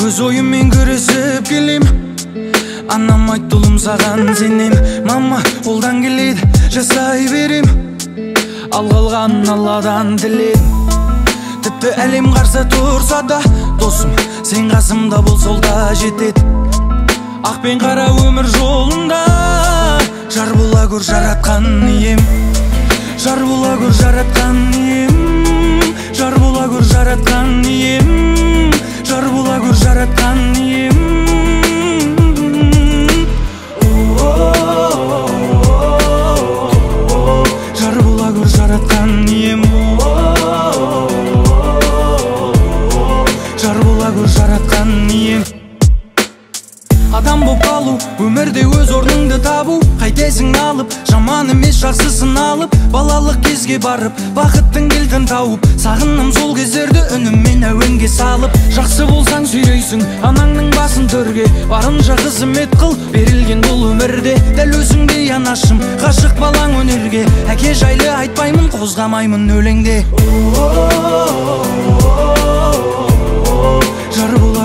Өз ойыммен күресіп келем. Анам айтты, ұлым, саған сенем. Мама, қолдан келеді, жасай берем. Ал қалғанын Алладан тіледім. Тіпті әлем қарсы тұрса да, досым, сен қасымда бол, сол да жетеді. Ақ пен қара өмір жолында жар бола көр жаратқан ием. Жар бола көр жаратқан ием. Жар бола көр жаратқан ием. Жар бола көр жаратқан ием. Жар бола көр жаратқан ием. Жар бола көр жаратқан ием. Адам боп қалу, өмірде өз орныңды табу. Қайтесің алып, жаман емес жақсысын алып. Балалық кезге барып, бақыттың кілтін тауып. Сағынным сол кездерді үніммен әуенге салып. Жақсы болсаң сүйрейсің, анаңның басын төрге. Барынша қызмет қыл, берілген бұл өмірде. Дәл өзіңдей анашым, ғашық балаң өнерге. Әке жайлы айтпаймын, қозғамаймын өлеңде. Жар бола